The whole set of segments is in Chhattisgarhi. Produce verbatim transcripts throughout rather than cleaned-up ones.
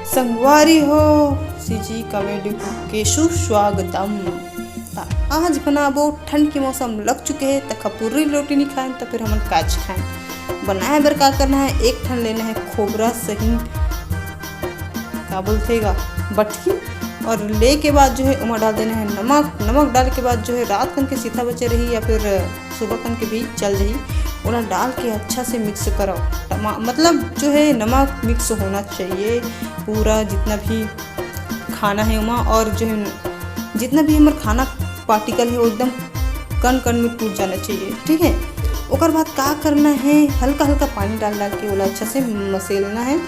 संगवारी हो, सीजी कॉमेडी के सुस्वागतम। त आज बनाबो, ठंड के मौसम लग चुके हे, त खपुर्री रोटी नहीं खाएन, त फिर हमन काच खाएन। बनाए बर का करना है, एक ठन लेना है खोबरा सही, का बोलथे गा, बटकी, और ले के बाद जो है ओमा डाल देना है नमक। नमक डाल के बाद जो है रात कन के सीधा बचे रही या फिर सुबह कन के भी चल जाही, ओला डाल के अच्छा से मिक्स करो। टमा-, मतलब जो है नमक मिक्स होना चाहिए पूरा, जितना भी खाना है ओमा, और जो है जितना भी हमर खाना पार्टिकल है वो एकदम कण कण में टूट जाना चाहिए, ठीक है। ओकर बाद का करना है, हल्का हल्का पानी डाल डाल के ओला अच्छा से मसेलना है।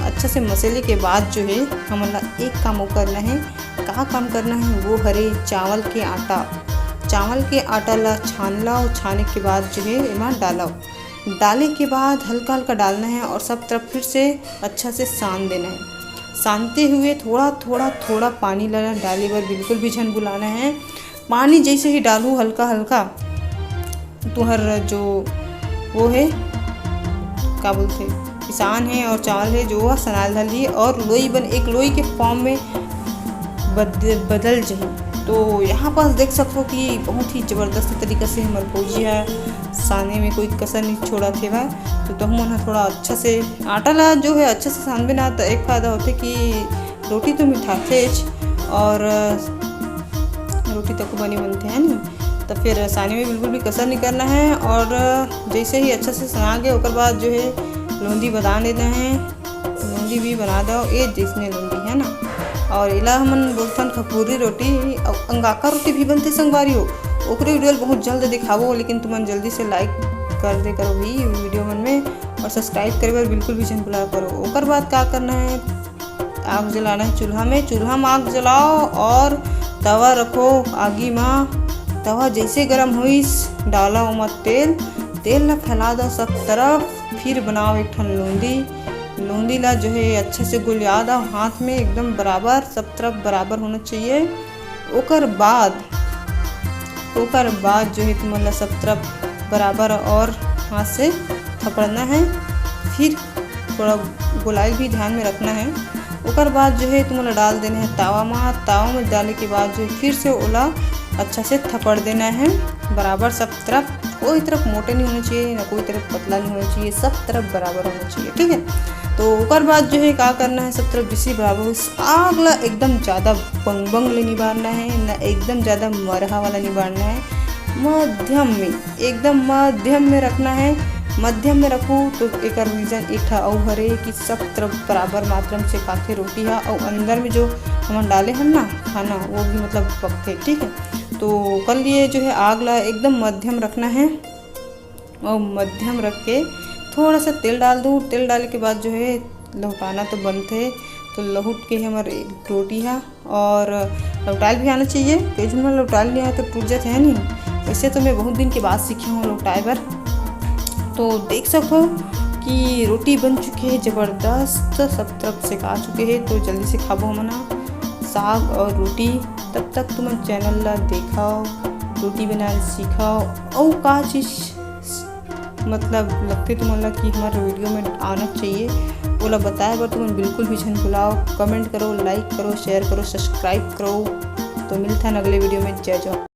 अच्छा से मसेले के बाद जो है हमन ला एक काम और करना है। का काम करना है, वो हरे चावल के आटा। चावल के आटा ला छान ला और छाने के बाद जो है एमा डालो। डाले के बाद हल्का हल्का डालना है और सब तरफ फिर से अच्छा से सान देना है। सानते हुए थोड़ा थोड़ा थोड़ा पानी ला डाले बर बिल्कुल भी झन भुलाना है। पानी जैसे ही डालू हल्का हल्का, तुहर जो वो है, का बोलथे, पिसान है और चावल है, जो वह सनाल धरही और लोई बन, एक लोई के फॉर्म में बद-, बदल जही। तो यहाँ पास देख सकथो कि बहुत ही जबरदस्त तरीका से हमर भौजी ह साने में कोई कसर नहीं छोड़त हेवय। तो तुहू मन ह थोड़ा अच्छा से आटा ला जो है अच्छा से सानबे ना, तो एक फायदा होथे कि रोटी तो मिठाथेच और रोटी तको बने बनथे, है नी? तो फिर साने में बिल्कुल भी कसर नहीं करना है। और जैसे ही अच्छा से सना गए, ओकर बाद जो है लोंदी बना लेना है। लोंदी भी बना दो, ए जैसने लोंदी, है ना। और एला हमन बोलथन खपुरी रोटी, अउ अंगाका रोटी भी बनथे संगवारी हो। ओकरे वीडियो ल बहुत जल्द दिखाबो, लेकिन तुमन जल्दी से लाइक कर दे करो भी वीडियो मन में, और सब्सक्राइब करे बर बिल्कुल भी झन भुला करो। ओकर बाद का करना है, आग जलाना है चूल्हा में। चूल्हा में आग जलाओ और तवा रखो आगी मा। तवा जैसे गरम होइस, डाला ओमा तेल। तेल ला फैला दो सब तरफ, फिर बनाओ एक ठन लोंदी। लोंदी ला जो है अच्छा से गुलिया दो हाथ में, एकदम बराबर, सब तरफ बराबर होना चाहिए। ओकर बाद, ओकर बाद जो है तुमन ला सब तरफ बराबर और हाथ से थपड़ना है। फिर थोड़ा गोलाई भी ध्यान में रखना है। ओकर बाद जो है तुमन ला डाल देना है तावा मा। तावा में डाले के बाद जो है फिर से ओला अच्छा से थपड़ देना है बराबर सब तरफ। कोई तरफ मोटे नहीं होना चाहिए, ना कोई तरफ पतला नहीं होना चाहिए, सब तरफ बराबर होना चाहिए, ठीक है। तो ओकर बाद जो है का करना है, सब तरफ जैसे बराबर हो, आग ला एकदम ज़्यादा बंग बंग ले निबारना है, ना एकदम ज़्यादा मरहा वाला निबारना है, मध्यम में, एकदम मध्यम में रखना है। मध्यम में रखो तो एकर रीजन एक ठा अउ हरे कि सब तरफ बराबर मात्रा में सेकाथे रोटी हा, अउ अंदर में जो हमन डाले हन ना खाना, वो भी मतलब पकथे, ठीक है। तो कर लिए जो है आग ला एकदम मध्यम रखना है, और मध्यम रख के थोड़ा सा तेल डाल दूँ। तेल डाले के बाद जो है लहुटाना तो बनथे, तो लहुट के हमर एक रोटी हा और लहुटाइल भी आना चाहिए। कई झन मन लहुटाइल नहीं आए तो टूट जाथे, है नहीं। वैसे तो मैं बहुत दिन के बाद सीखी हूँ लहुटाए बर। तो देख सको कि रोटी बन चुके है जबरदस्त, सब तरफ सेका चुके है। तो जल्दी से खाबो हमन हा साग और रोटी। तब तक तुमन चैनल ला देखव, रोटी बनाए सीखव, अउ का चीज मतलब लगथे तुमन ला कि हमर वीडियो में आना चाहिए, ओला बताए बर तुमन बिल्कुल भी झन भुलाव। कमेंट करो, लाइक करो, शेयर करो, सब्सक्राइब करो। तो मिलथन अगले वीडियो में। जय जोहार।